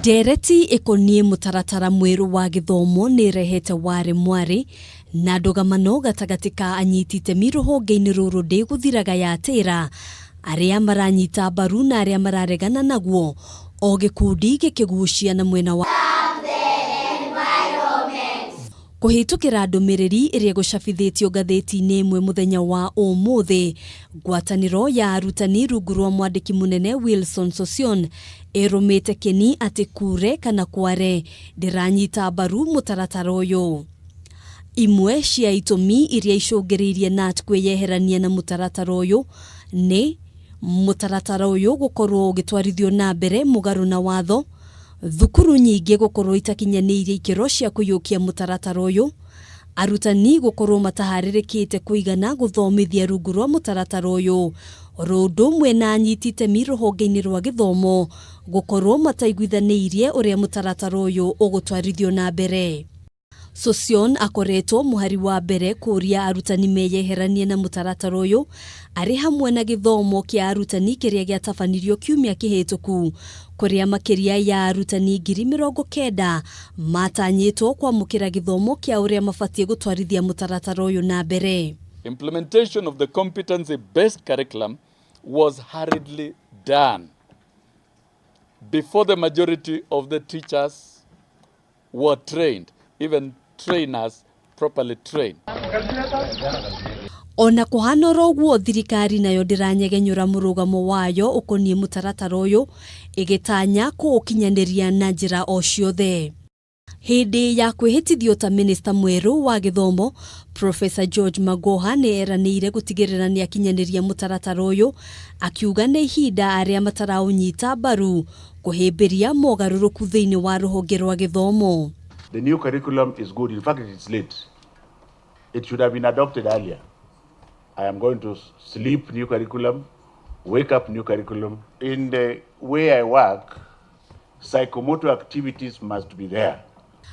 Ndereti ĩkoniĩ mũtaratara mwerũ wa gĩthomo nĩ ĩrehete warĩ mwarĩ na ndũgamano gatagatĩ ka anyiti itemi rũhonge-inĩ rũrũ ndĩgũthiraga yatĩra arĩa maranyita mbaru na arĩa mararegana naguo o gĩkundi gĩkĩgucia na mwena wa Kũhĩtũkĩra ndũmĩrĩri ĩrĩa ĩgũcabithĩtio ngathĩti-inĩ ĩmwe mũthenya wa ũmũthĩ, ngwatanĩro ya arutani rungu rwa mwandĩki mũnene Wilson Sossion ĩrũmĩte kĩni atĩ kure kana kware ndĩranyita mbaru mũtaratara ũyũ. Imwe cia itũmi iria icũngĩrĩirie KNUT kwĩyeherania na mũtaratara ũyũ nĩ mũtaratara ũyũ gũkorwo ũgĩtwarithio na mbere mũgarũ na watho, Thukuru nyingĩ gũkorwo itakinyanĩirie ikĩro cia kũiyũkia mũtaratara ũyũ, arutani gũkorwo mataharĩrĩkĩte kũigana gũthomithia rungu rwa mũtaratara ũyũ, oro ũndũ ũmwe na anyiti itemi rũhonge-inĩ rwa gĩthomo gũkorwo mataiguithanĩirie ũrĩa mũtaratara ũyũ ũgũtwarithio na mbere. Sossion akoretwo mũhari wa mbere kũria arutani meyeheranie na mũtaratara ũyũ arĩ hamwe na gĩthomo kĩa arutani kĩrĩa gĩatabanirio kiumia kĩhĩtũku kũrĩa makĩria ya arutani 90,000 matanyĩtwo kwamũkĩra gĩthomo kĩa ũrĩa mabatiĩ gũtwarithia mũtaratara ũyũ na mbere. Implementation of the competency-based curriculum was hurriedly done before the majority of the teachers were trained, even trainers properly trained. Ona kũhana oro ũguo thirikari nayo ndĩranyegenyũra mũrũgamo wayo ũkoniĩ mũtaratara ũyũ ĩgĩtanya kũũkinyanĩria na njĩra o ciothe. Hĩndĩ ya kwĩhĩtithio ta minista mwerũ wa gĩthomo, Professor George Magoha nĩ eranĩire gũtigĩrĩra nĩ akinyanĩria mũtaratara ũyũ, akiuga nĩ ihinda arĩa mataraũnyita mbaru kũhĩmbĩria mogarũrũku thĩinĩ wa rũhonge rwa gĩthomo. The new curriculum is good. In fact, it's late. It should have been adopted earlier. I am going to sleep new curriculum, wake up new curriculum. In the way I work, psychomotor activities must be there.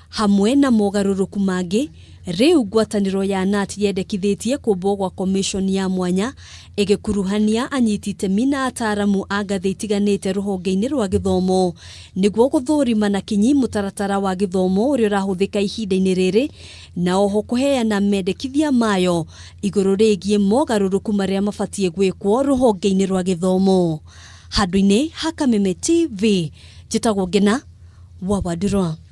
Hamwe na mogarũrũku mangĩ, rĩu ngwatanĩro ya KNUT yendekithĩtie kũmbwo gwa commission ya mwanya ĩgĩkuruhania anyiti itemi na ataaramu a ngathĩ itiganĩte rũhonge-inĩ rwa gĩthomo nĩguo gũthũrima na kinyi mũtaratara wa gĩthomo ũrĩa ũrahũthĩka ihinda-inĩ rĩrĩ na oho kũheana mendekithia mayo igũrũ rĩgiĩ mogarũrũku marĩa mabatiĩ gwĩkwo rũhonge-inĩ rwa gĩthomo. Handũ-inĩ ha Kameme TV, njĩtagwo Ngena wa Wandirwa.